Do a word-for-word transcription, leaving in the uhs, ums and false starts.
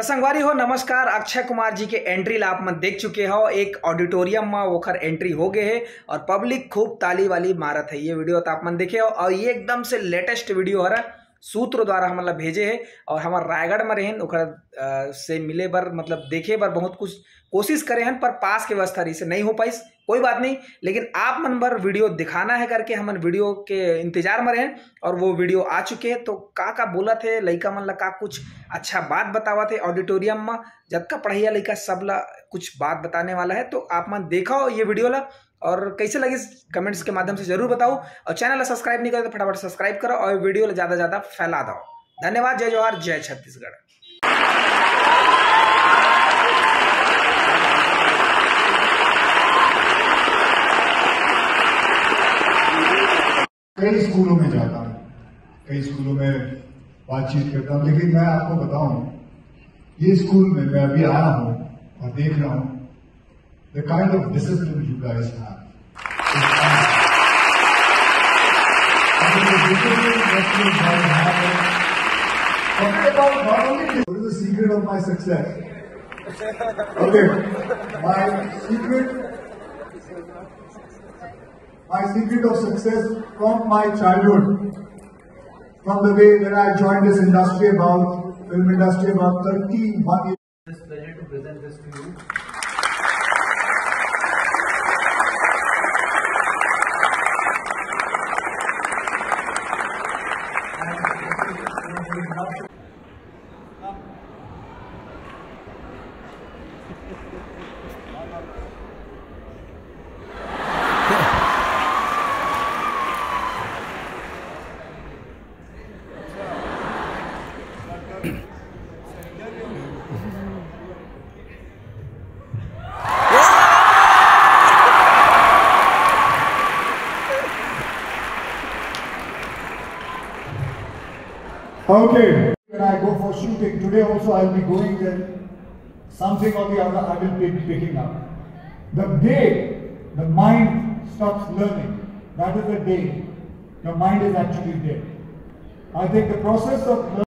संगवारी हो, नमस्कार। अक्षय कुमार जी के एंट्री ला आप मन देख चुके हो। एक ऑडिटोरियम में ओखर एंट्री हो गए है और पब्लिक खूब ताली वाली मारत है। ये वीडियो तो आप मन देखे हो और ये एकदम से लेटेस्ट वीडियो हरा, सूत्र द्वारा हमन ला भेजे है और हमर रायगढ़ में रहन ओकर से मिले बर, मतलब देखे बर बहुत कुछ कोशिश करे हन, पर पास के व्यवस्था रही से नहीं हो पाइस। कोई बात नहीं, लेकिन आप मन बर वीडियो दिखाना है करके हमन वीडियो के इंतजार में रहन और वो वीडियो आ चुके हैं। तो का का बोलत है लइका मन ला, का कुछ अच्छा बात बतावत है ऑडिटोरियम में, जतका पढ़ैया लइका सब ला कुछ बात बताने वाला है। तो आप मन देखो ये वीडियो ला और कैसे लगिस कमेंट्स के माध्यम से जरूर बताओ और चैनल ला सब्सक्राइब नहीं करे तो फटाफट सब्सक्राइब करो और वीडियो ला ज्यादा ज्यादा फैला दो। धन्यवाद। जय जोहार, जय छत्तीसगढ़। कई स्कूलों में जाता हूँ, कई स्कूलों में बातचीत करता हूँ, लेकिन मैं आपको बताऊं, ये स्कूल में मैं अभी आया हूँ और देख रहा हूँ the kind of discipline you guys have. Talking about not only this, what is the secret of my success? Okay, my secret my secret of success from my childhood, from the day that I joined this industry about, film industry about thirty-one years. It's a pleasure to present this to you. Okay. When I go for shooting, today also I'll be going there. Something or the other I will be picking up. The day the mind stops learning, that is the day your mind is actually dead. I think the process of